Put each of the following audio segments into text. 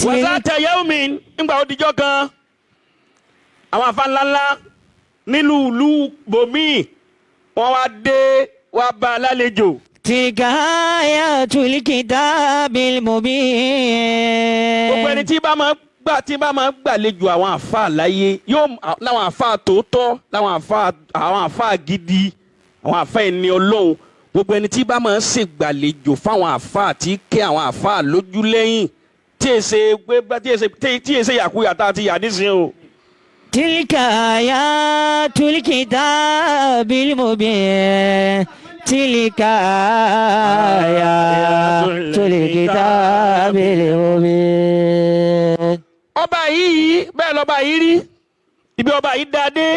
Wàzáàtà yẹ́wùmí ńgbà ó dijọ́ kan, àwọn afa ńláńlá nílùú ìlú bòmíì wọ́n wá dé wá bá a lálejò. تلك آيات الكتاب المبين. Gbogbo ẹni tí bá máa gbàlejò àwọn àfa láyé yóò láwọn àfa tòótọ́, láwọn àfa, àwọn àfa gidi, àwọn àfa ẹni Ọlọ́run. Gbogbo ẹni tí bá máa ṣègbàlejò fáwọn àfa, tí kẹ́ àwọn àfa lójú lẹ́yìn, tí èsè pé tí èsè yàkuyà tá a ti yà nísìnyí o. تلك آيات الكتاب المبين، تلك آيات الكتاب المبين. Ọba yìí, bẹ́ẹ̀ lọ́ba yìí rí ibi ọba yìí dáa dé,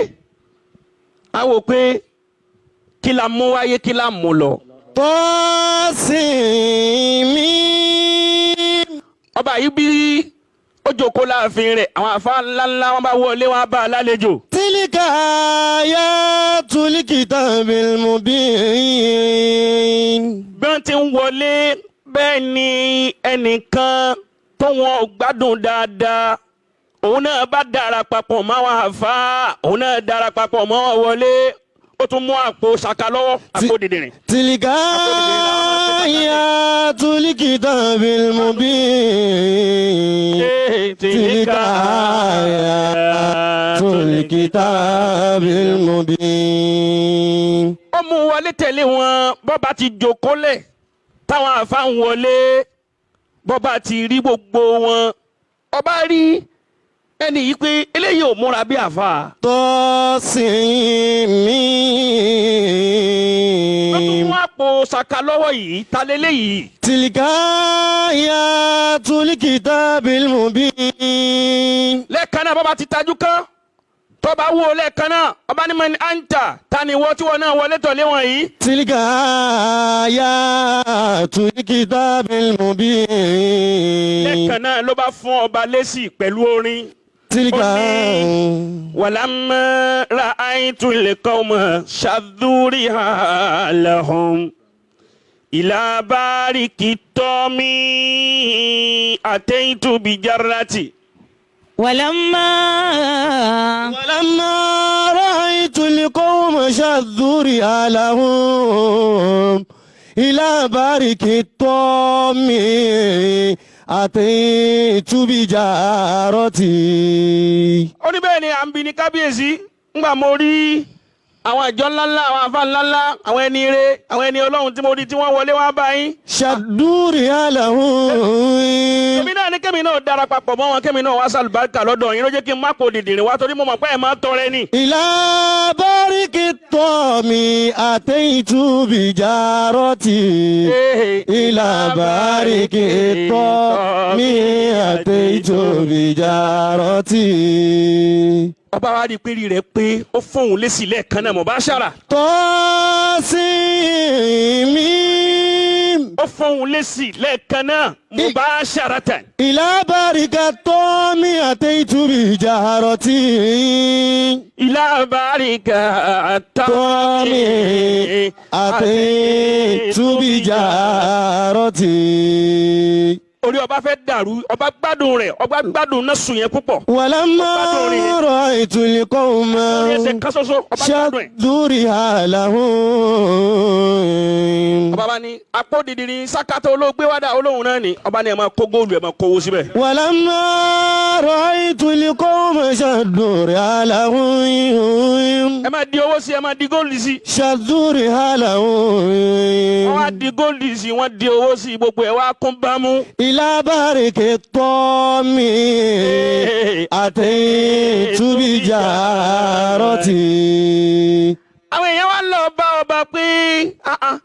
a wò pé kí la mú wáyé, kí la mú lọ. طاسمين. Ọba yìí bí ó jókòó láàfin rẹ̀, àwọn àfa ńláńlá wọn bá wọlé, wọn bá a lálejò. تلك آيات الكتاب المبين. Bí wọ́n ti ń wọlé, bẹ́ẹ̀ ni ẹnìkan tó wọn gbádùn dáadáa, òun náà bá dára papọ̀ mọ́ àwọn àfa, òun náà dára papọ̀ mọ́ wọn wọlé, ó tún mú àpò ṣaka lọ́wọ́, àpò dìdìrìn. تلك آيات الكتاب المبين، تلك آيات الكتاب المبين. Ó mú wọlé tẹ̀lé wọn. Bọ́ba ti jókòólẹ̀ táwọn àfa ń wọlé, bọ́ba ti rí gbogbo wọn, ọba rí ẹni yìí pé eléyìí ò múra bí àfa. Ó tún طاسمين. mú àpò ṣaka lọ́wọ́ yìí, ta leléyìí? تلك آيات الكتاب المبين. Lẹ́ẹ̀kan náà, bọ́ba ti tajú kán, tọ́ba wo lẹ́ẹ̀kan náà, ọba ní من أنت, ta ni wọ́n tí wọ́n náà wọlé tọ̀lé wọn yìí? تلك آيات الكتاب المبين. Lẹ́ẹ̀kan náà ló bá fún ọba lésì pẹ̀lú orin. تلك Ó ní ولما رأيت القوم شدوا رحالهم إلى بارك الطام أتيت بجرتي. ولما ولما رأيت القوم شدوا رحالهم إلى بارك الطام أتيت بجارتي. Ó ní bẹ́ẹ̀ ni à ń bi ní kábíyèsí, ńgbà mo rí àwọn ìjọ ńláńlá, àwọn àfa ńláńlá, àwọn ẹni ire, àwọn ẹni Ọlọ́run tí mo rí tí wọ́n wọlé wá bá yín. شدوا رحالهم. Èmi náà ní kémi náà dára papọ̀ mọ́ wọn, kémi náà wá sàlùbáríkà lọ́dọ̀ yín, ló jẹ́ kí n má kó dìdìrín wá, torí mo mọ̀ pé ẹ̀ máa ń tọrẹ ni. إلى بارك الطام أتيت بجارتي، إلى بارك الطام أتيت بجارتي. Ọba wa rí péré rẹ̀ pé ó fóun lésì lẹ́ẹ̀kan náà mọ̀ bá ṣàrà. طاسمين. Ó fóun lésì lẹ́ẹ̀kan náà mọ̀ bá ṣàrà tẹ̀. إلى بارك الطام أتيت بجارتي. إلى بارك الطام أتيت بجارتي. Orí ọba fẹ́ dàrú, ọba gbádùn rẹ̀, ọba gbádùn náà sùn yẹn púpọ̀. ولما رأيت القوم Orí ẹsẹ̀ kan ṣoṣo, ọba gbádùn ẹ̀. شدوا رحالهم. Ọba bá ní apó dìdìrín sákàtà olóògbé wádà, olóhùn náà ni. Ọba ní ẹ máa kó góòlù, ẹ máa kówó síbẹ̀. ولما رأيت القوم شدوا رحالهم. Ẹ máa di owó sí, ẹ máa di góòlù sí. شدوا رحالهم. Wọ́n wá di góòlù sí, wọ́n di owó sí, gbogbo ẹ̀ wá kún bámú. إلى بارك الطام أتيت بجارتي. Àwọn èèyàn wá lọ bá ọba pé, "Ah, ah,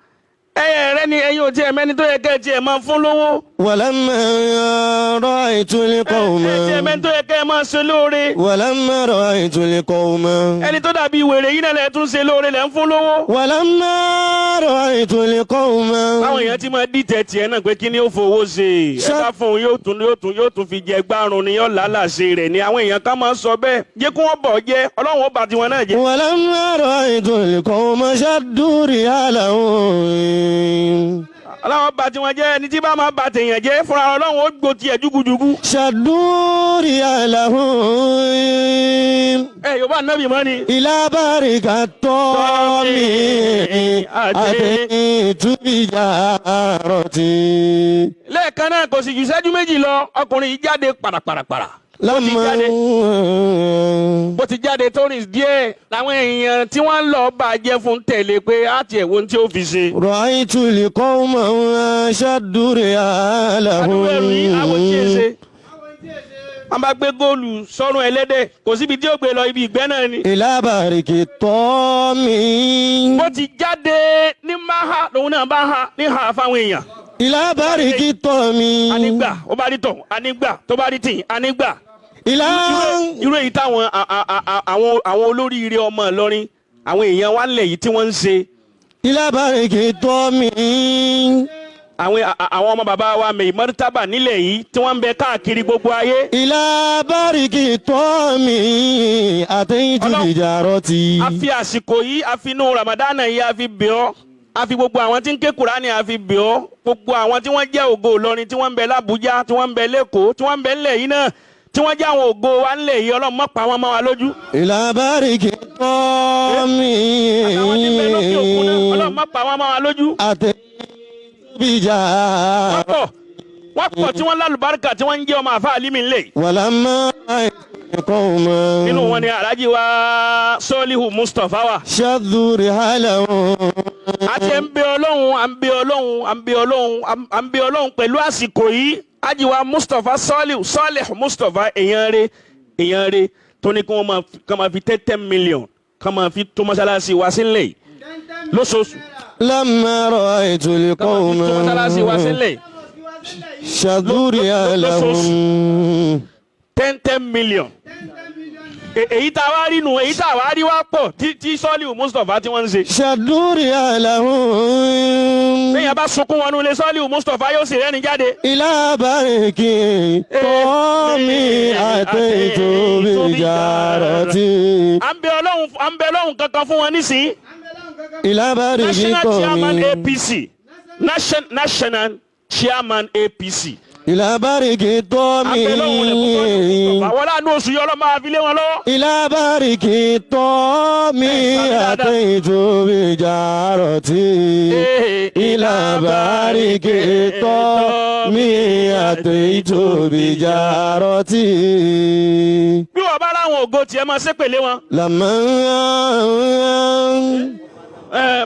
ẹyẹ rẹ ni ẹyin ò tiẹ̀ mẹ́ni tó yẹ kẹ́ ẹ tiẹ̀ máa fún lówó." ولما رأيت القوم Ẹ tiẹ̀ mẹ́ni tó yẹ kẹ́ ẹ máa ṣe lóore. ولما رأيت القوم Ẹni tó dàbí wèrè yìí náà lẹ tún ṣe lóore, lẹ ń fún lówó. ولما رأيت القوم Báwọn èèyàn ti máa dìtẹ̀ tiẹ̀ náà pé kí ni ó fowó ṣe, ẹ bá fún un, yóò tún fi jẹ gbárùn ni, yóò lálàṣe rẹ̀ ni. Àwọn èèyàn kan máa ń sọ bẹ́ẹ̀, jẹ́ kí wọ́n bọ̀ jẹ́, Ọlọ́run ó bà tiwọn náà jẹ́. ولما رأيت القوم شدوا رحالهم. Ọlọ́run bá tiwọn jẹ́, ẹni tí bá máa bá tèèyàn jẹ́ fúnra Ọlọ́run ó gbó tiẹ̀ júgujùgu. شدوا رحالهم Ẹ Yorùbá nábì mọ́ ni. إلى بارك الطعام أتيت بجارتي. Lẹ́ẹ̀kan náà kò sì ju ìṣẹ́jú méjì lọ, ọkùnrin yìí jáde pàràpàràpàrà. Bó ti لما jáde, bó ti jáde tó rìn díẹ̀ làwọn èèyàn tí wọ́n ń lọ bàjẹ́ fún tẹ̀lé pé á tiẹ̀ wo ohun tí ó fi ṣe. رأيت القوم شدوا Adúgbò ẹrù yìí àwọn tí ẹ رحالهم ṣe. Wọ́n bá gbé góòlù sọ́run ẹlẹ́dẹ̀, kò síbi tí ó gbé lọ, ibi ìgbẹ́ náà ni. إلى بارك الطعام. Bó ti jáde ní máa lòun náà bá ha ní ha fáwọn èèyàn. إلى بارك الطعام. Anígbà ó bá rí tọ̀, anígbà tó bá rí tì, anígbà. إلى Irú èyí táwọn àwọn olóríire ọmọ Ìlọrin, àwọn èèyàn wa ńlẹ̀ yìí tí wọ́n ń ṣe. إلى بارك الطعام. Àwọn ọmọ bàbá wa mèyí mọ́rítàbà nílẹ̀ yìí tí wọ́n ń bẹ káàkiri gbogbo ayé. إلى بارك الطعام أتيت Ọlọ́run. بجارتي. A fi àsìkò yìí, a fi inú Ramadana yìí, a fi bẹ̀ ọ́, a fi gbogbo àwọn tí ń ké Kùránì, a fi bẹ̀ ọ́, gbogbo àwọn tí wọ́n jẹ́ ògo Ìlọrin tí wọ́n ń bẹ l'Ábújá, tí wọ́n ń bẹ l'Ékòó, tí wọ́n ń bẹ ńlẹ̀ yìí náà, tí wọ́n jẹ́ àwọn ògo wa ńlẹ̀ yìí, Ọlọ́run má pa wọ́n mọ́ wa lójú. إلى بارك الطعام. Àtàwọn tí ń bẹ lókè òkun náà, Ọlọ́run má pa wọ́n mọ́ wa lójú. أتيت Wọ́n بجارتي. pọ̀, wọ́n pọ̀ tí wọ́n lálùbáríkà tí wọ́n ń jẹ́ ọmọ àfa àlímì ńlẹ̀ yìí. ولما رأيت القوم Nínú wọn ni Alhaji wa Sọ́líhù Mustapha wa. شدوا رحالهم. A ti ń bẹ Ọlọ́run, à ń bẹ Ọlọ́run, à ń bẹ Ọlọ́run, à ń bẹ Ọlọ́run pẹ̀lú àsìkò yìí. Alhaji wa Mustapha Sọ́líhù Sọ́líhù Mustapha, èèyàn rẹ̀, èèyàn rẹ̀ tó ní kí wọ́n máa kí wọ́n máa fi 10 million kí wọ́n máa fi tó mọ́sálásí wa sílẹ̀ yìí lóṣooṣù. لما رأيت Kí wọ́n máa القوم fi tó mọ́sálásí wa sílẹ̀ yìí شدوا رحالهم. 10 10 million. Èyí tá a wá rí nu, èyí tá a wá rí wá pọ̀ tí Sọ́líhù Mustapha tí wọ́n ń ṣe. شدوا رحالهم. Bẹ́ẹ̀ bá sunkún wọnú ilé Sọ́líhù Mustapha, yóò sì rẹ́ni jáde. إلى بارك الطعام أتيت بجارتي. À ń bẹ Ọlọ́run, à ń bẹ Ọlọ́run kankan fún wọn nísìnyí. إلى بارك National chairman الطعام. APC, national chairman APC. إلى بارك الطعام. À ń bẹ Ọlọ́run rẹ̀ fún Sọ́líhù Mustapha. Wọ́n láàánú oṣù yìí, Ọlọ́run máa fi lé wọn lọ́wọ́. إلى بارك الطعام أتيت بجارتي. إلى بارك الطعام أتيت بجارتي. Bí wọ́n bá ráwọn ògo tiẹ̀ máa ṣépèlé wọn. لما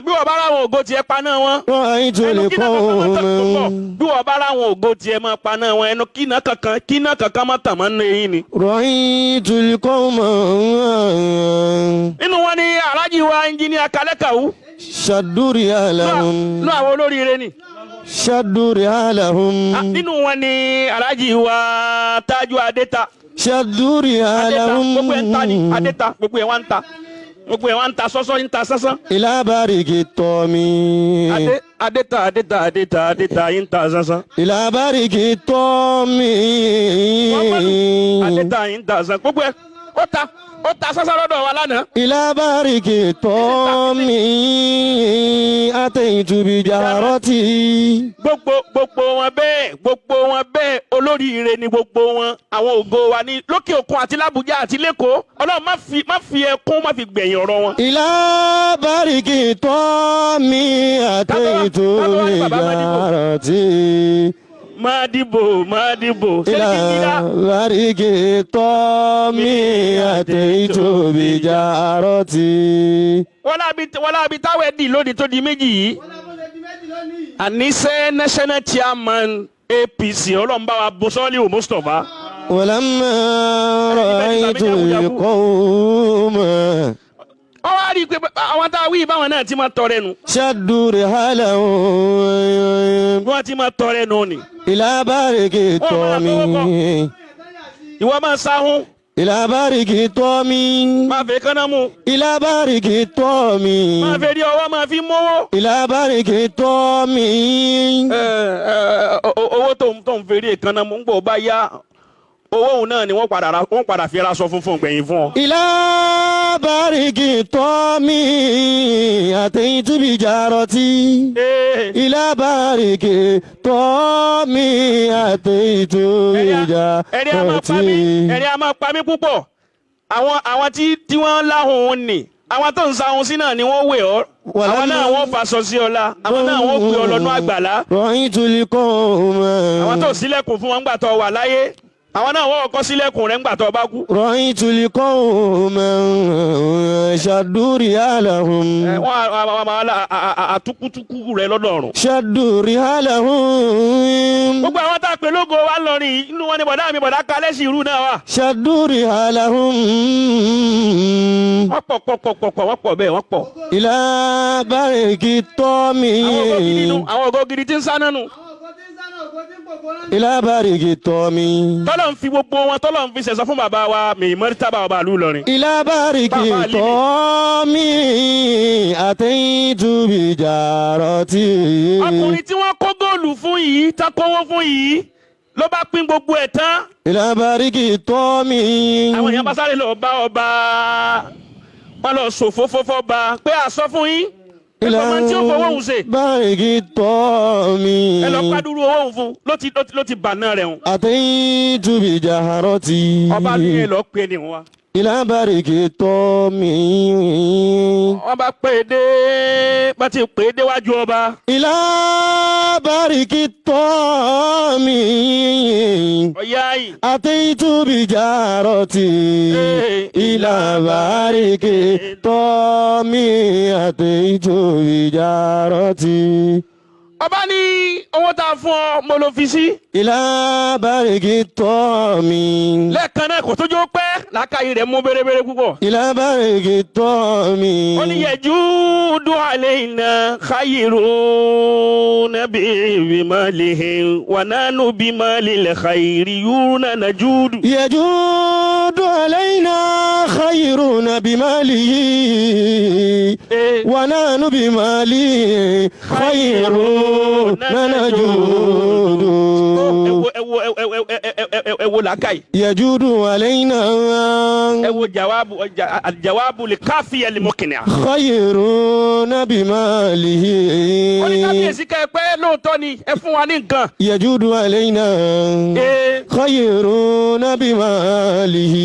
Bí wọ́n bá ráwọn ògo tiẹ̀ paná wọn. رأيت Ẹnu kíná kankan máa tàn tó pọ̀. القوم Bí wọ́n bá ráwọn ògo tiẹ̀ máa paná wọn, ẹnu kíná kankan kíná kankan máa tàn máa ń eyín ni. رأيت القوم Nínú wọn ni Alhaji wa ẹnjiníà Kalẹ́kàwú. شدوا رحالهم. Nínú àwọn olóríire ni. شدوا رحالهم. Nínú wọn ni Alhaji wa Tájú Adéta. شدوا Adéta gbogbo ẹ̀ ń ta ni. رحالهم. Adéta gbogbo ẹ̀ wá ń ta, gbogbo ẹ̀ wá ń ta sọ́sọ́, ń ta sánsán. إلى بارك الطعام. Adéta Adéta Adéta Adéta yín ń ta sánsán. إلى بارك الطعام. Adéta yín ń ta sánsán, gbogbo ẹ̀ ó ta, ó ta sánsán lọ́dọ̀ wa lánàá. إلى بارك الطعام أتيت بجارتي. Gbogbo wọn bẹ́ẹ̀, gbogbo wọn bẹ́ẹ̀, olóríire ni gbogbo wọn, àwọn ògo wa ní lókè òkun àti l'Ábùjá àti l'Ékòó. Ọlọ́run má fi ẹkún, má fi gbẹ̀yìn ọ̀rọ̀ wọn. إلى بارك الطعام أتيت بجارتي. Máa dìbò, máa dìbò. إلى Sẹ́ríkì Gíga. بارك الطعام أتيت بجارتي. Wọ́n lábi táwọn ẹ̀dì lónìí tó di méjì yìí. Àníṣe national chairman APC, Ọlọ́run bá wa bó Sọ́ọ́lì Mustapha. ولما رأيت القوم Wọ́n wá rí i pé àwọn tá a wí báwọn náà ti máa tọrẹ nu. شدوا رحالهم. Bí wọ́n ti máa tọrẹ nu ni. إلى بارك الطعام. Ìwọ máa sáhún. إلى بارك الطعام. Máa fẹ́ kánná mu. إلى بارك الطعام. Máa fẹ́ rí ọwọ́ máa fi mówó. إلى بارك الطعام. Ẹ, ẹ, owó tó ń fèrè èkánná mú, ń gbọ́ bá yá, owó òun náà ni wọ́n padà fi raṣọ funfun gbẹ̀yìn fún ọ. إلى بارك طامي أتيت بجارتي Ee. إلى بارك طامي أتيت Ẹ̀rí a máa pa mí, بجارتي ẹ̀rí a máa pa mí púpọ̀. Àwọn tí wọ́n láhùn ún nì, àwọn tó ń sa ohun sí náà ni wọ́n wẹ̀ ọ́. Àwọn náà wọ́n faṣọ sí ọlá, àwọn náà wọ́n pè ọ lọ́nú àgbàlá. رأيت القوم Àwọn tó ṣílẹ̀kùn fún wọn ńgbà tó wà láyé, àwọn náà wọ́n kọ́ sílẹ̀kùn rẹ̀ ńgbà tó bá kú. رأيت القوم شدوا رحالهم Ẹ, Wọ́n á àtúkútúkú rẹ̀ lọ́dọ̀ ọ̀run. شدوا رحالهم Gbogbo àwọn tá a pè lógo wa lọrin yìí, inú wọn ni bọ̀dá mi bọ̀dá kalẹ́ sí irú náà wà. شدوا رحالهم Wọ́n pọ̀ pọ̀ pọ̀ pọ̀ pọ̀ wọ́n pọ̀ bẹ́ẹ̀ wọ́n pọ̀. إلى بارك الطامي Àwọn ògo gidi nu, àwọn ògo gidi tí ń sáná nu. إلى بارك الطامي Tọ́lọ̀ ń fi gbogbo wọn tọ́lọ̀ ń fi ṣẹ̀san fún bàbá wa Mìmọ́rítàbà ọba ìlú Ìlọrin. إلى بارك Bàbá Alimi. الطامي أتيت بجارتي Ọkùnrin tí wọ́n kó góòlù fún yìí, tá kówó fún yìí, ló bá pín gbogbo ẹ̀ tán. إلى بارك الطامي Àwọn èèyàn bá sáré lọ bá ọba, wọ́n lọ sòfófó fọ́ba pé àsọ fún yín. Ẹ إلى kọ́ máa ń tí ó fowó òun ṣe. بارك الطامي Ẹ lọ pàdúrú owó òun fún ló ti bàná rẹ̀ hùn. أتيت بجارتي Ọba ní ẹ lọ pé ni wọn. إلى بارك الطامي Wọ́n bá pè é dé, bá ti pè é déwájú ọba. إلى بارك الطامي Ọ̀yá yìí. أتيت بجارتي إلى بارك الطامي أتيت بجارتي Ọba ní owó tá a fún ọ mo ló fi sí. إلى بارك الطامي Lẹ́ẹ̀kan náà kò tójú pẹ́ làákàyè rẹ̀ mú bérebére púpọ̀. إلى بارك الطامي Ó ní yajudu alayna khayrun bimalihi wa nanu bimalil khayriyuna najudu. يجود علينا خيرنا بماله ونحن بماله خيرنا نجود Ẹ wo ẹ wo ẹ wo ẹ wo làákàyè. يجود علينا Ẹ wo jawabu jawabu li káfíà li mọ́kìnìà. خيرنا بماله Ó ní kábíyèsí kẹ́ ẹ pé lóòótọ́ ni ẹ fún wa ní nǹkan. يجود علينا خيرنا بماله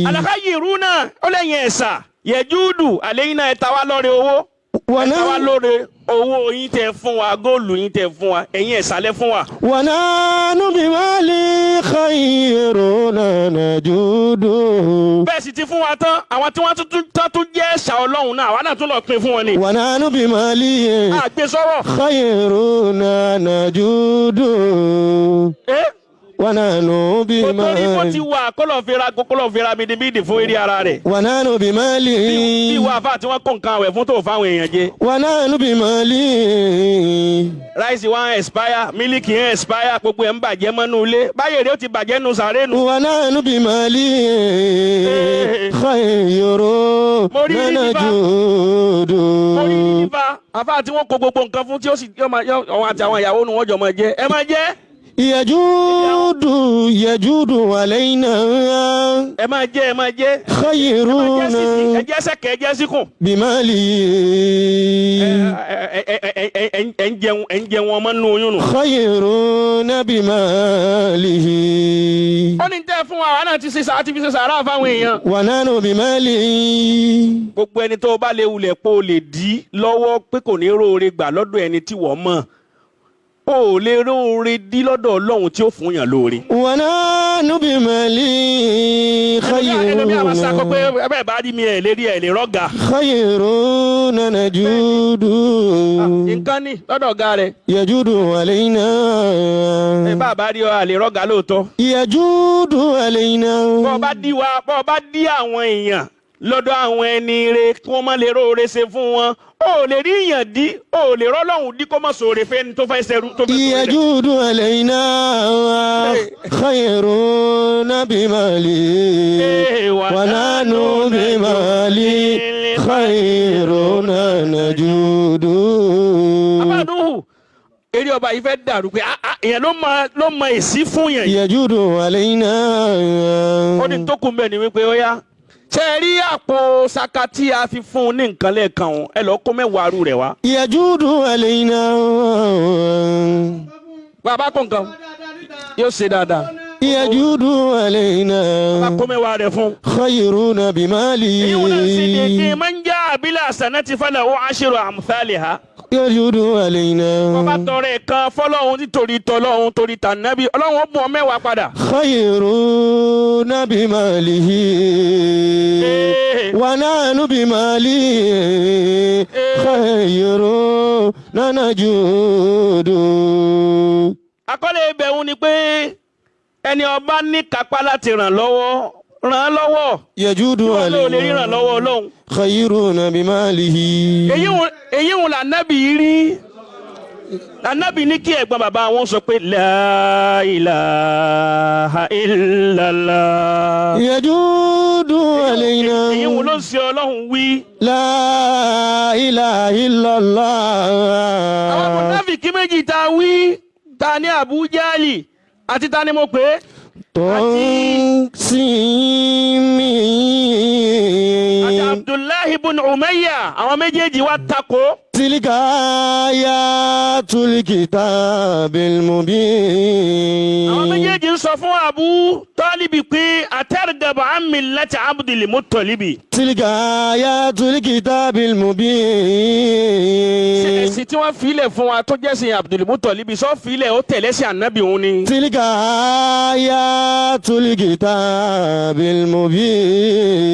Alakayiruna ó lẹ́yìn ẹ̀sà yẹjúdù àlẹ́yìn náà ẹ ta wá lọ́rẹ owó. Ẹ ta wá ونحن lóore owó yín tẹ fún wa góòlù yín tẹ fún wa ẹ̀yin ẹ̀sà lẹ fún wa. ونحن بماله خيرنا نجود Bẹ́ẹ̀ sì ti fún wa tán àwọn tí wọ́n tún jẹ́ ẹ̀sà ọlọ́run náà àwa náà tún lọ pín fún wọn ni. ونحن بماله Àgbẹ̀ sọ́wọ́. خيرنا نجود ونحن Kò torí bó ti بماله wà kó lọ́ọ́ fi ra bìdìbìdì fún eré ara rẹ̀. ونحن Bí بماله ìwà àfa tí wọ́n kó nǹkan àwẹ̀ fún tó fáwọn èèyàn jẹ. ونحن بماله Ráìsì wa ń expire, mílíkì ń expire, gbogbo ẹ̀ ń bàjẹ́ mọ́nú ilé. Báyìí rèé ó ti bàjẹ́ nu sàrénu. ونحن بماله Mo rí خيرنا ní bá. نجود Mo rí nípa àfa tí wọ́n kó gbogbo nǹkan fún tí ó sì yọ máa yọ àwọn àti àwọn ìyàwó nu wọ́n jọ máa jẹ. Ẹ máa jẹ, يجود يجود علينا ẹ máa jẹ, ẹ máa jẹ. Ẹ máa jẹ sísì, ẹ خيرنا jẹ sẹ́kẹ̀, ẹ jẹ síkùn. بماله Ẹ ń jẹun, ẹ ń jẹun ọmọ nínú oyún nù. خيرنا بماله Ó ní tẹ́ fún wa, àwa náà ti ṣe sàá ti fi ṣe sàárà fáwọn èèyàn. ونحن بماله Gbogbo ẹni tó bá lè wulẹ̀ pé o lè dí lọ́wọ́ pé kò ní róore gbà lọ́dọ̀ ẹni tí wọ́n mọ̀. O ò lè róore dí lọ́dọ̀ Ọlọ́run tí ó fún yàn lóore. ونحن بماله Ẹlòmíì àwọn sakọ pé خيرنا ẹ bẹ́ẹ̀ bá rí mi ẹ̀ lérí ẹ̀ lè rọ́gà. خيرنا نجود Nǹkan ní lọ́dọ̀ ọ̀gá rẹ̀. يجود علينا Ẹ bá bá rí ọ àlè rọ́gà lóòótọ́. يجود علينا Bọ́ ọ bá dí wa bọ́ ọ bá dí àwọn èèyàn lọ́dọ̀ àwọn ẹni re kí wọ́n má lè róore ṣe fún wọn. O ò lè rí èèyàn dí, o ò lè rọ́lọ́hùn dí kó má sóore fẹ́ni tó fẹ́ ṣerú tó fẹ́ sóore rẹ̀. يجود علينا خيرنا بماله ونحن بماله خيرنا نجود Abáàdúhù eré ọba yìí fẹ́ dàrú pé ah, ah, èèyàn ló mọ èsì fún yẹn yìí. يجود علينا Ó ní tó kún bẹ́ẹ̀ ni wípé ó yá Ṣé ẹ rí àpò saka tí a fi fún un ní nǹkan lẹ́ẹ̀kan o, ẹ lọ́ọ́ kó mẹ́wàá rú rẹ̀ wá. يجود علينا. Bàbá kó nǹkan yóò ṣe dáadáa. يجود Bàbá علينا. kó mẹ́wàá rẹ̀ fún. خيرنا بماله. Èyí wọn náà ṣe déédéé máa ń já àbílẹ̀ àṣànà ti fọlẹ̀ ó aṣèrò àmúfẹ́lẹ̀ ha. يجود علينا. Bàbá tọrẹ kan fọlọ́hún nítorí tọlọ́hún torí tànàbí ọlọ́hún ó bùn ọ mẹ́wàá padà. خيرنا بماله. Ee. ونحن بماله خيرنا نجود. Àkọlé ibẹ̀ ń ni pé ẹni ọba ní kápá láti ràn lọ́wọ́ ràn án lọ́wọ́. يجود Ìwọ ló lè ríran علينا. lọ́wọ́ ọlọ́hun. خيرنا بماله. Èyí ń lànàbì rí lànàbì ní kí ẹ̀gbọ́n bàbá wọn sọ pé la ilaha illallah. يجود علينا. Èyí ń ló ń ṣe ọlọ́hun wí. لا إله إلا Àwọn الله. mọ̀nàfìkì méjì tá a wí ta ní Abu Jali àti ta ni mo pè é àti تنسيمي. Abdullahi ibn Umayya àwọn méjèèjì wá takò. تلك آيات الكتاب المبين. Àwọn méjèèjì ń sọ fún Abu Talibi pé atargabu an millati Abdul Muttalibi. تلك آيات الكتاب Ṣé المبين. ẹ̀sìn tí wọ́n filẹ̀ fún wa tó jẹ́ sìn Abdul Muttalibi sọ filẹ̀ ó tẹ̀lé sí ànábì òun ni. تلك آيات الكتاب المبين.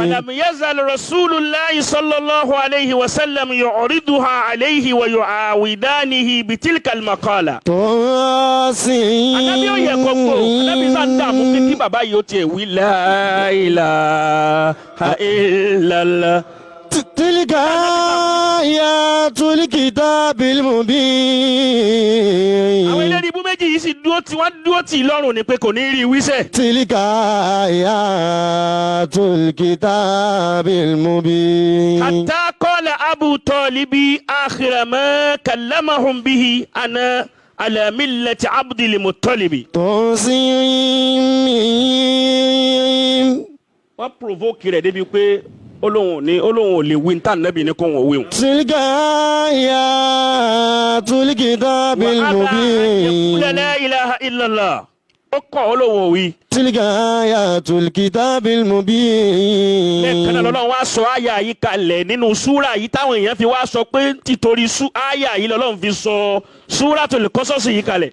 فلم يزل رسول الله صلى الله عليه وسلم يعرضها عليه ويعاودانه بتلك المقالة. طاسين. Ànábì ò yẹ kókó, Ànábì sá ń dààmú pé kí bàbá yìí ó tiẹ̀ wí la ilaha illallah. تلك آيات الكتاب المبين. Àwọn eléyìí ibú méjì yìí sì dúró tí wọ́n dúró tì í lọ́rùn ni pé kò ní rí wíṣẹ́. تلك آيات الكتاب المبين. حتى قال أبو طالب آخر ما كلمهم به أنا على ملة عبد المطلب. طاسين. Wọ́n provoke rẹ̀ débi pé ó lóun ò ní ó lóun ò lè wí ní tànàbí ní kó wọn wí. تلك آيات الكتاب وأبى أن يقول المبين. لا إله إلا الله ó kọ̀ ó lóun ò wí. تلك آيات الكتاب Lẹ́ẹ̀kan náà المبين. lọ́lọ́run wá sọ àyà yìí kalẹ̀ nínú súrà yìí táwọn èèyàn fi wá sọ pé títorí sú àyà yìí lọ́lọ́run fi sọ Súratul Qasas yìí kalẹ̀.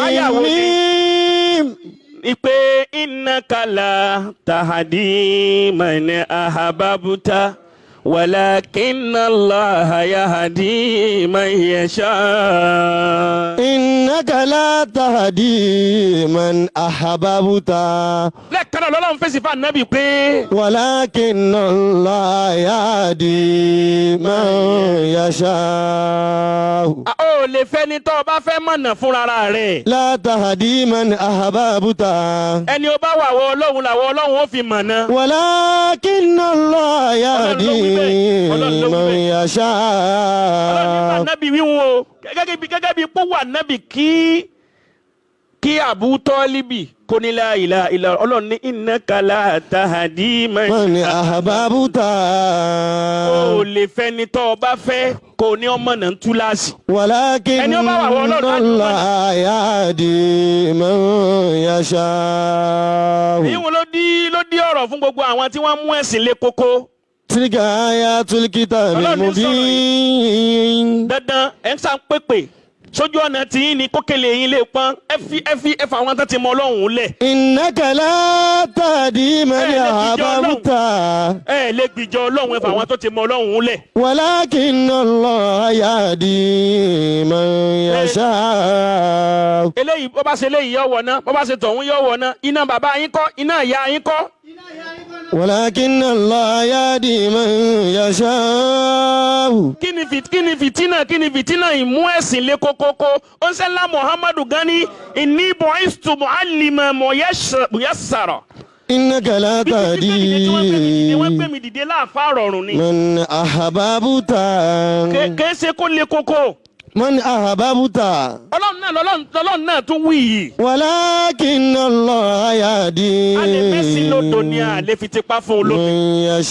Àyà wo ni? طاسين. Ipe innaka la tahdi man ahbabta walakinna Allaha yahdi man yasha. إنك لا تهدي من أحببت. Lẹ́ẹ̀kan náà lọ́lọ́run fèsì fún ànábì pé ولكن الله يهدي من يشاء. a ò lè fẹ́ ni tó o bá fẹ́ mọ̀nà fúnra rẹ̀. لا تهدي من أحببت. Ẹni o bá wà wọ ọlọ́run làwọ ọlọ́run ó fi mọ̀nà. ولكن الله Ọlọ́run ló wí يهدي bẹ́ẹ̀. Ọlọ́run ló wí من bẹ́ẹ̀. Ọlọ́run ní يشاء. ànábì wíwọ́n o gẹ́gẹ́ bí pé wà nábì kí Abu Tọ́líbì kò ní la ilaha illa ọlọ́run ní innaka la tahdi man من أحببت. o lè fẹ́ ni tó o bá fẹ́ kò ní ọmọ náà ń tú láàsì. ولكن Ẹni ó bá wà wọ Ọlọ́run á ní الله يهدي من يشاء. Èyí wo ló dí ọ̀rọ̀ fún gbogbo àwọn tí wọ́n mú ẹ̀sìn lé koko. تلك آيات الكتاب Ọlọ́run ní sọ̀rọ̀ المبين. Dandan ẹ̀ ń sá ń pèpè sójú ọ̀nà tí yín ni kókèlè yín lè pọ́n ẹ fi ẹ fi ẹ fà àwọn tó ti mọ Ọlọ́run lẹ̀. إنك لا تهدي من Ẹ lè gbìjọ أحببت. Ẹ lè gbìjọ Ọlọ́run ẹ fà àwọn tó ti mọ Ọlọ́run lẹ̀. ولكن الله يهدي من يشاء. Eléyìí bó bá ṣe eléyìí yọ wọ̀ ná bó bá ṣe tọ̀hún yọ wọ̀ ná iná bàbá yín kọ́ iná ìyá yín kọ́. ولكن الله يهدي من يشاء. Kí ni fìtínà kí ni fìtínà ìmú ẹ̀sìn lé kókókó ó ń sẹ́lá Muhammadu gani inni bu'istu mu'allima muyassara. إنك لا Bí ti gbé mi dìde tí wọ́n gbé mi dìde wọ́n gbé تهدي mi dìde láàfáà rọrùn ni. من أحببت. Kèé ṣe kó le koko. من أحببت. Ọlọ́run náà lọ́lọ́run náà tún wí yìí. ولكن الله يهدي A lè mẹ́sìn lódò ni a lè fi tipa fún un lómi. من Ẹ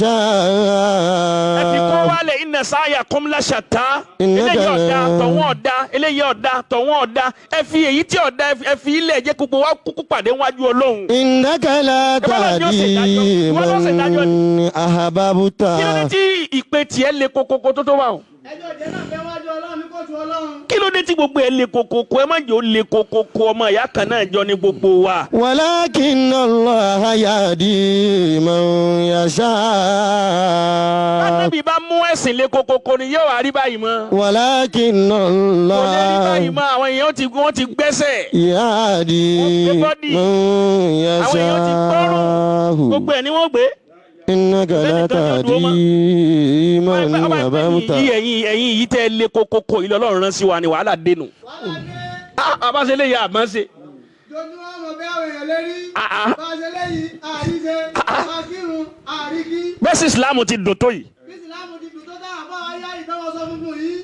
fi kó يشاء. wálẹ̀ inna sa'yakum lashata. Innaka Eléyìí ọ̀dà tọ̀wọ́n ọ̀dà, eléyìí ọ̀dà tọ̀wọ́n ọ̀dà. Ẹ fi èyí tí ọ̀dà ẹ fi ilẹ̀ jẹ́ gbogbo wa kúkú pàdé wájú Ọlọ́run. إنك لا Ẹ bá lọ ní ó ṣe ìdájọ́. تهدي Ìwọ ló ṣe ìdájọ́ من أحببت. Kí ló dé tí ìpè tiẹ̀ le kokoko tó tó wà o? Ẹjọ́ jẹ́ náà fẹ́ wájú Ọlọ́run ní kóòtù Ọlọ́run. Kí ló dé tí gbogbo ẹ le kokoko? Ẹ má jẹ́ ó le kokoko, ọmọ ìyá kan náà jọ ní gbogbo wa. ولكن الله يهدي من يشاء. Ànábì bá mú ẹ̀sìn le kokoko ni yóò wá rí báyìí mọ́. ولكن Kò lè rí báyìí الله mọ́, àwọn èèyàn ti wọ́n ti gbẹ́sẹ̀. يهدي Wọ́n gbé bọ́dì. من Àwọn èèyàn ti gbọ́rùn. يشاء. Gbogbo ẹ̀ ni wọ́n gbé. إنك لا Sẹ́nìkan tí ó dúró mọ́. تهدي من Ọba ẹgbẹ́ أحببت. yìí ẹ̀yin yìí tẹ́ lé kokoko ilé Ọlọ́run rán sí wa ni wàhálà dénú. Wàhálà dé. Àbáṣe lè yà àmọ́ ṣe. Jojúmọ́ ọmọ bẹ́ àwọn èèyàn lérí. Ah, ah. Bá a ṣe léyìí, àríṣe. Bá a kírun, àríkí. Bẹ́ẹ̀ sì Ìsìlámù ti dùn tó yìí. Bí Ìsìlámù ti dùn tó dáhà bá wa yá ìfẹ́wọ́sọ funfun yìí.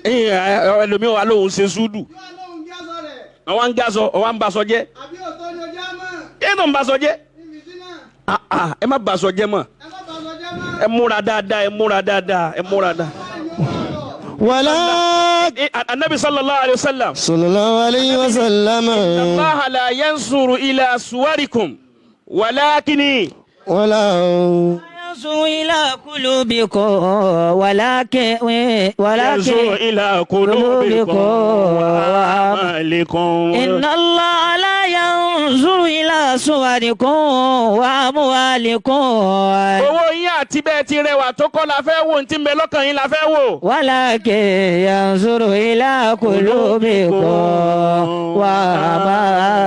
Ẹlòmíràn wa lóun ṣe súdù. Yóò lóhun kí aṣọ rẹ̀. Àwọn ń gásọ, ọwọ́ ń baṣọ jẹ́. Àbí òótọ́ ni ojú á mọ̀. Kí ló ń baṣọ jẹ́? Níbi sí náà. Ah, ah, ẹ má baṣọ jẹ́ mọ́. Ẹ má bàa sọ jẹ́ mọ́. Ẹ múra dáadáa, ẹ múra dáadáa, ẹ múra dáadáa. ولا Anabi sallallahu alayhi wa sallam. صلى الله عليه وسلم. Allah la yansuru ila suwarikum walakini. ولا ينظر إلى قلوبكم ولكن Yansuru ولكن ila qulubikum wa a'malikum. إن الله لا ينظر إلى صوركم وأموالكم Owó yín àti bẹ́ẹ̀ ti rẹwà tó kọ́ la fẹ́ wò, ní ti ń bẹ lọ́kàn yín la fẹ́ wò. ولكن ينظر إلى قلوبكم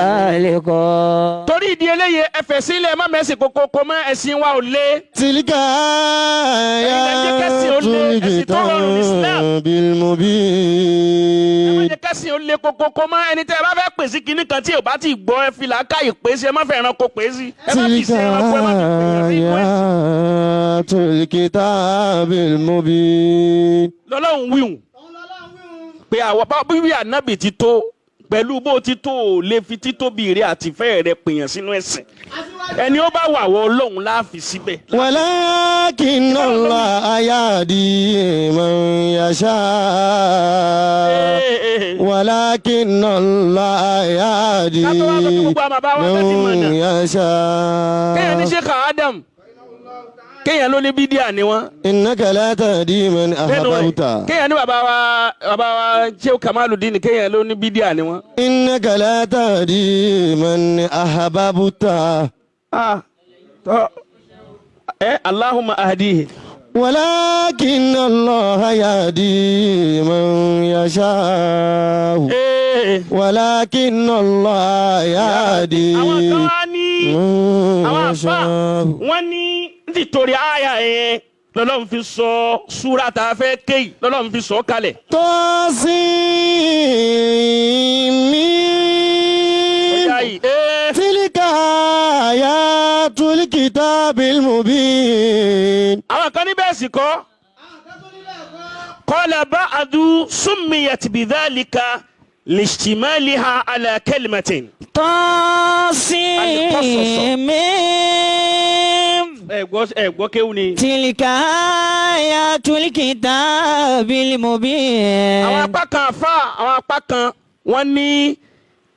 وأعمالكم. Torí ìdí eléyìí ẹ fẹ̀ sílẹ̀, ẹ má mẹ́sìn kókó kó mọ́, ẹ̀sìn wa ò lé. تلك Ẹ̀yin lẹ jẹ́ kẹ́sìn ó آيات lé, ẹ̀sìn tó rọrùn ní Islam. الكتاب Ẹ má المبين. jẹ́ kẹ́sìn ó lé kókó kó mọ́. Ẹni tẹ́ ẹ bá fẹ́ pèsè kinní kan tí ò bá ti gbọ́, ẹ fi làákàyè pèsè, ẹ má fẹ́ ẹranko pèsè. Ẹ má fi تلك ṣe ẹranko, ẹ má fi pèsè sí inú ẹ̀sìn. آيات الكتاب المبين. Lọ́lọ́run wíhùn Òun lọ́lọ́run wíhun. pé àwọn bá bíbí ànábì ti tó pẹ̀lú bó ti tó ò lè fi títóbi rẹ àtìfẹ́ rẹ pèèyàn sínú ẹ̀sìn. Aṣíwájú. Ẹni ó bá wà wọ Ọlọ́run láàfin síbẹ̀. ولكن الله يهدي من يشاء. ولكن الله يهدي Ká tó wá sọ pé gbogbo àwọn bàbá wa fẹ́ ti من mọ̀nà. Kéèyàn ní يشاء. Sheikh Adam, kéèyàn ló ní bídíà ni wọ́n. إنك لا تهدي من Nínú rẹ̀, أحببت. kéèyàn ní bàbá wa Sheikh Kamaludin, kéèyàn ló ní bídíà ni wọ́n. إنك لا تهدي من أحببت. Ah, tọ́ ẹ Allahumma ahdihi. ولكن الله يهدي من يشاء. Ee, ولكن الله يهدي àwọn kan wá ní من àwọn àfa يشاء. wọ́n ní nítorí àyà yẹn lọ́lọ́run fi sọ súrà tá a fẹ́ ké yìí, lọ́lọ́run fi sọ kalẹ̀. طاسيم. Ọjà yìí, ee, تلك آيات الكتاب المبين. Àwọn kan ní bẹ́ẹ̀ sì kọ́. Àwọn kan tó nílẹ̀ ẹ̀kọ́. Qala ba'du summiyat bidhalika lishtimaliha ala kalimatin. طاسيم. Ẹ gbọ́ kéwù ni. تلك آيات الكتاب المبين. Àwọn apá kan àfa, àwọn apá kan wọ́n ní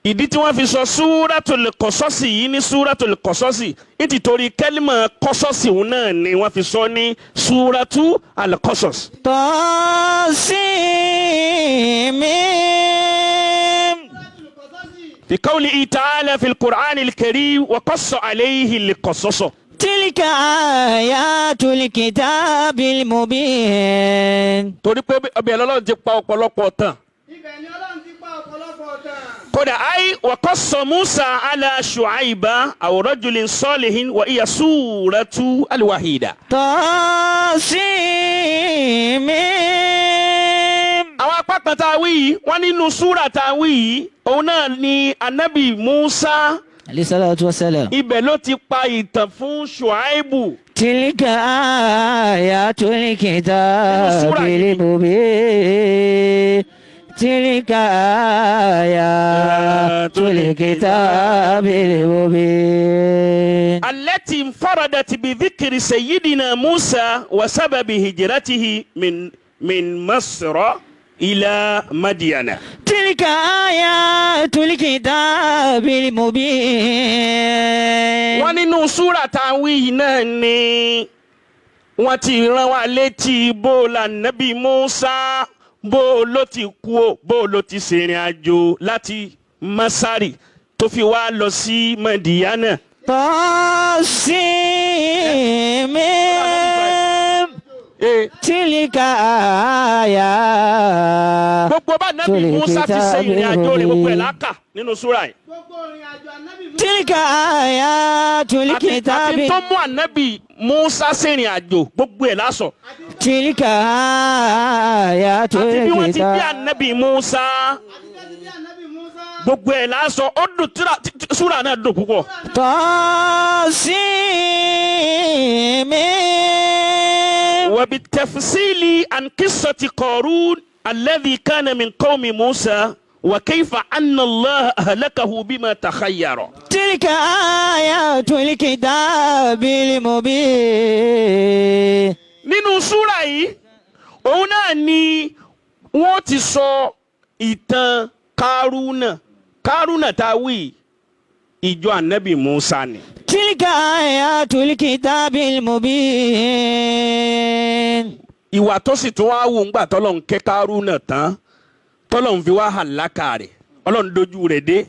ìdí tí wọ́n fi sọ súrátùl kọ́sọ́sì yìí ní súrátùl kọ́sọ́sì nítorí kẹ́límà kọ́sọ́sì òun náà ni wọ́n fi sọ ní súrátù al-Qasas. طاسيم. في قوله تعالى في القرآن الكريم وقص عليه القصص. تلك آيات الكتاب المبين. Torí pé ọbẹ̀ Ọlọ́run ti pa ọ̀pọ̀lọpọ̀ tán. Ibẹ̀ ni Ọlọ́run ti pa ọ̀pọ̀lọpọ̀ ọ̀tàn. Kódà ayé وقص موسى على شعيب أو رجل صالح وهي سورة الوحيدة. طاسيم. Àwọn apá kan tá a wí yìí, wọ́n nínú súrà tá a wí yìí, òun náà ni anabi Musa عليه الصلاة والسلام. Ibẹ̀ ló ti pa ìtàn fún Ṣùáìbù. تلك آيات الكتاب Nínú súrà yìí. المبين. تلك آيات الكتاب المبين. التي انفردت بذكر سيدنا موسى وسبب هجرته من مصر إلى مدين. تلك آيات الكتاب المبين. Wọ́n nínú súrà tá a wí yìí náà ni wọ́n ti rán wa létí bó la nábì Musa, bó ló ti kú o, bó ló ti ṣèrìn àjò láti Masari tó fi wá lọ sí Madiana. طاسيم. تلك آيات Gbogbo bá nábì Musa ti ṣe ìrìn àjò rẹ̀, gbogbo ẹ̀ láàkà nínú súrà yìí. Gbogbo ìrìn àjò ànábì Mùsá. تلك آيات Àti الكتاب tó mú ànábì Musa ṣèrìn àjò, gbogbo ẹ̀ lásọ. تلك آيات Àti bí wọ́n ti bí الكتاب ànábì Musa, Àti tẹ́tí bí ànábì Mùsá. gbogbo ẹ̀ lásọ. Ó dùn, súrà náà dùn púpọ̀. طاسيم. وبالتفصيل عن قصة قارون الذي كان من قوم موسى وكيف أن الله أهلكه بما تخير. تلك آيات الكتاب المبين. Nínú súrà yìí òun náà ni wọ́n ti sọ ìtàn Kárúnà. Kárúnà tá a wí, ìjọ ànábì Musa ni. تلك آيات الكتاب المبين. Ìwà tó sì tún wá wù ńgbà tọ́lọ́run kẹ́ Kárúnà tán, tọ́lọ́run fi wá hàlákà rẹ̀, Ọlọ́run dojú rẹ̀ dé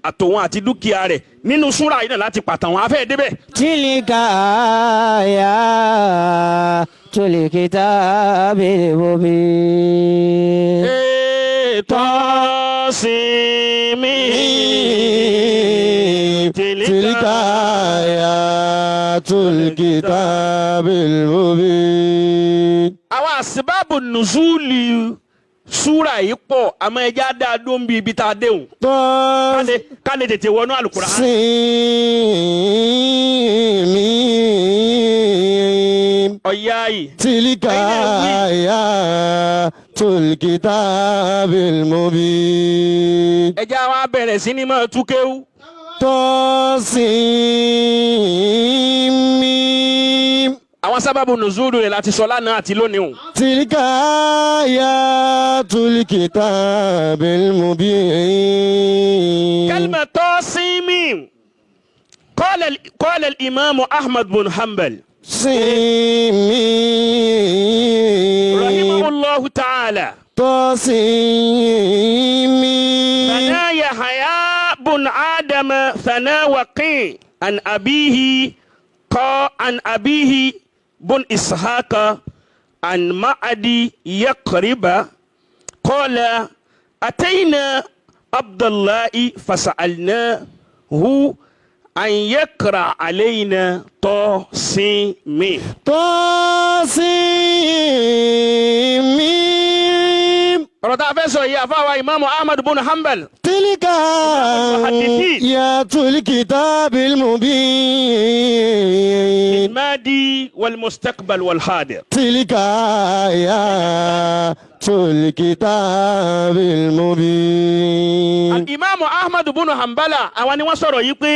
àtòun àti dúkìá rẹ̀. Nínú súrà yìí náà láti pàtàkùn afẹ́ débẹ̀. تلك آيات الكتاب المبين. Tọ́símì. تلك آيات الكتاب المبين. Àwọn àsìbáàbù nùzúlì súrà yìí pọ̀, àmọ́ ẹja dáa dó ń bi ibi tá a déhùn ká lè tètè wọnú Àlùkùránì. طاسيم. Ọ̀yá yìí. تلك آيات الكتاب المبين. Ẹja wa bẹ̀rẹ̀ sí ní máa tú kéwú. طاسيم. Àwọn sábàbù nùzúlù rẹ̀ láti sọ lánàá àti lónìí o. تلك آيات الكتاب المبين. كلمة طاسيم، قال الإمام أحمد بن حنبل سيمين. رحمه الله تعالى: طاسيم. ثنا يحيى بن آدم ثنا وقيع عن أبيه بن إسحاق عن معدي يقرب قال: أتينا عبد الله فسألناه أن يقرأ علينا طاسيم. طاسيم. Ọ̀rọ̀ tá a fẹ́ sọ yìí, àfáwà ìmáàmù Ahmad bin Hanbal, تلك المحدثين. آيات الكتاب المبين. الماضي والمستقبل والحاضر. تلك آيات الكتاب المبين. Ìmáàmù Ahmad bin Hanbala, àwọn ni wọ́n sọ̀rọ̀ yìí pé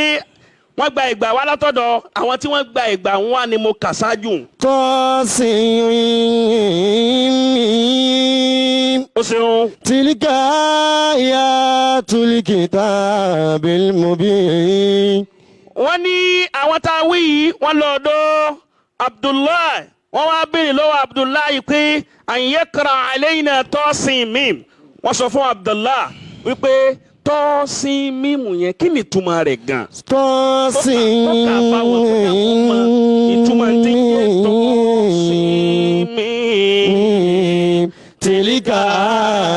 wọ́n gba ìgbà wá látọ̀dọ̀ àwọn tí wọ́n gba ìgbà wọn ni mo kà ṣáájú. طاسيم. Ó ṣeun. تلك آيات الكتاب المبين. Wọ́n ní àwọn tá a wí yìí, wọ́n lọ ọ̀dọ̀ Abdullahi, wọ́n wá béèrè lọ́wọ́ Abdullahi pé an yaqra alayna tọ́sìn mím. Wọ́n sọ fún Abdullahi wípé tọ́sìn mímù yẹn, kí ni ìtumọ̀ rẹ̀ gan? طاسيم. Tọ́ka fáwọn tó yà wọ́n mọ ìtumọ̀ tí ń jẹ́ tọ́sìn mím. تلك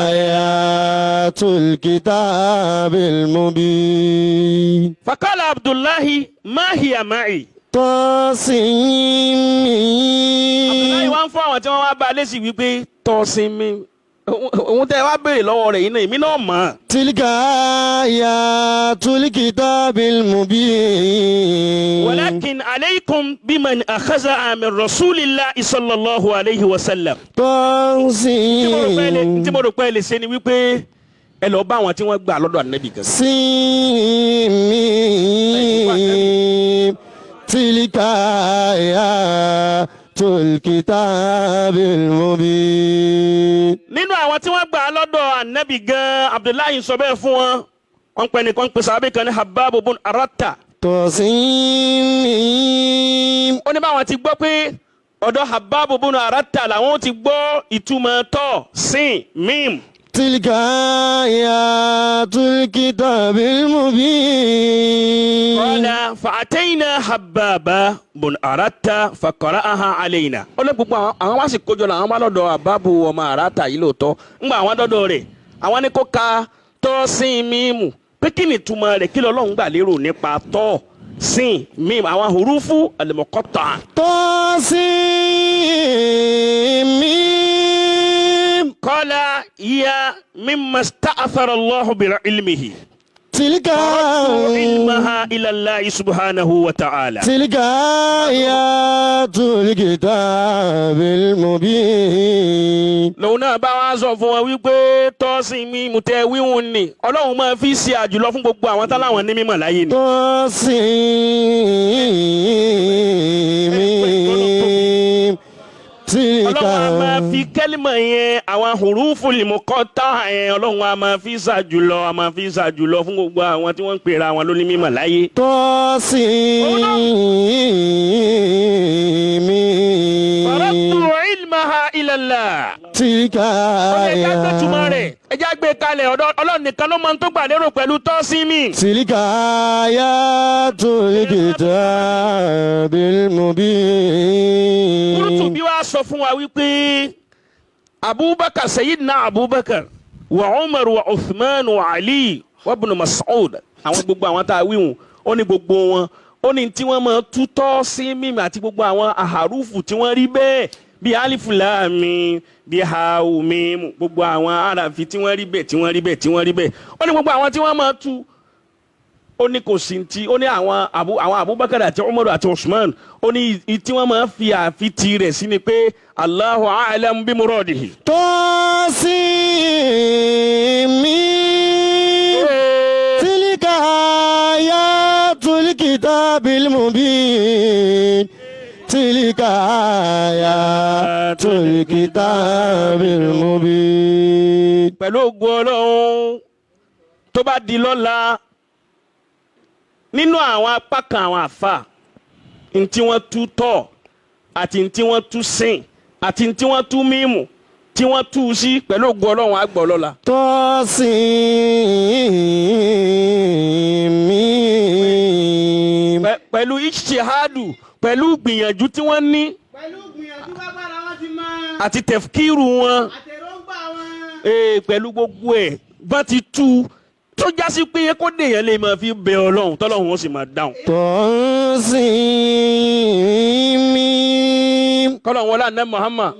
آيات الكتاب المبين. فقال Abdullahi: ما هي معي. طاسيم. Abdullahi wá ń fún àwọn tí wọ́n wá bá a lésì wípé tọ́sìn mím òun tẹ́ wá béèrè lọ́wọ́ rẹ̀ yìí náà, èmi náà mọ̀ ọ́n. تلك آيات آيات الكتاب المبين. ولكن عليكم بمن أخذها من رسول الله صلى الله عليه وسلم. طاسين Tí mo rò pé ẹ lè ṣe ni wípé ẹ lọ bá àwọn tí wọ́n gbà lọ́dọ̀ ànábì gan. سين ميم تلك آيات الكتاب المبين. Nínú àwọn tí wọ́n gbà lọ́dọ̀ ànábì gan, Abdullahi sọ bẹ́ẹ̀ fún wọn. Wọ́n pè nìkan pèsè abẹ́ kan ní Habab bun Arata. طاسين ميم. Ó ní báwọn ti gbọ́ pé ọ̀dọ̀ Habab bun Arata làwọn ti gbọ́ ìtumọ̀ tọ́ sin mim. تلك آيات الكتاب المبين. قال فأتينا Hababa bun Arata فقرأها علينا. Ó lé gbogbo àwọn wá sì kójọ làwọn bá lọ́dọ̀ Hababu ọmọ Arata yìí lóòótọ́. Ńgbà àwọn dọ́dọ̀ rẹ̀, àwọn ní kó ka tọ́ sin mímu pé kí ni ìtumọ̀ rẹ̀, kí lọ́lọ́run gbà lérò nípa tọ́ sin mímu, àwọn hurufu al-muqatta'a. طاسين ميم. قال هي مما استأثر الله بعلمه. تلك فردوا علمها إلى الله سبحانه وتعالى. تلك آيات الكتاب المبين. Lòun náà bá wá sọ fún wọn wípé tọ́sìn mímu tẹ wíwùn ni ọlọ́run máa fi ṣe àjùlọ fún gbogbo àwọn táláwọn ní mímọ̀ láyé ni. طاسين ميم. تلك Ọlọ́run a máa fi kẹ́límọ̀ yẹn, àwọn hurufu lìmọ̀kọ́tà yẹn, ọlọ́run a máa fi ṣàjùlọ, a máa fi ṣàjùlọ fún gbogbo àwọn tí wọ́n ń pera wọn lóní mímọ̀ láyé. طاسين ميم. Faraddu ilmaha ila Allah. تلك Ó ní ẹja gbé túmọ̀ آيات rẹ̀, ẹja gbé kalẹ̀ ọ̀dọ̀ ọlọ́run nìkan ló mọ ohun tó gbà lérò pẹ̀lú tọ́sí mi. تلك آيات الكتاب المبين. Qurtubi wá sọ fún wa wípé Abubakar, Sayyidina Abubakar wa Umar wa Uthman wa Ali wa Ibn Mas'ud, àwọn gbogbo àwọn tá a wíwùn, ó ní gbogbo wọn, ó ní tí wọ́n máa tútọ́ sí mímì àti gbogbo àwọn àhàrúfù tí wọ́n rí bẹ́ẹ̀ bíi alifu láàmì bíi hàù mímù, gbogbo àwọn àràfi tí wọ́n rí bẹ́ẹ̀, tí wọ́n rí bẹ́ẹ̀, tí wọ́n rí bẹ́ẹ̀, ó ní gbogbo àwọn tí wọ́n máa tú, ó ní kò sí ti, ó ní àwọn Abubakar àti Umar àti Usman, ó ní tí wọ́n máa fi àfitì rẹ̀ sí ni pé Allahu a'lam bí muradihi. طاسين ميم. تلك آيات الكتاب المبين. تلك آيات الكتاب المبين. Pẹ̀lú ògùn ọlọ́run, tó bá di lọ́la, nínú àwọn apá kan àwọn àfà, ntí wọ́n tú tọ̀ àti ntí wọ́n tú sìn àti ntí wọ́n tú mímù tí wọ́n tú sí, pẹ̀lú ògùn ọlọ́run, àgbọ̀ lọ́la. طاسين ميم. Pẹ̀lú ijtihadu, pẹ̀lú gbìyànjú tí wọ́n ní Pẹ̀lú gbìyànjú bágbára wọn ti máa àti tẹ̀fkíru wọn, àtẹ̀rọ̀ǹgbà wọn. Pẹ̀lú gbogbo ẹ̀ bá ti tú tó jásí pé kó dèèyàn lè máa fi bẹ ọlọ́run tọ́lọ́run ó sì máa dáhùn. طاسين ميم. Kọ́lọ́run wọlé àná Muhammad.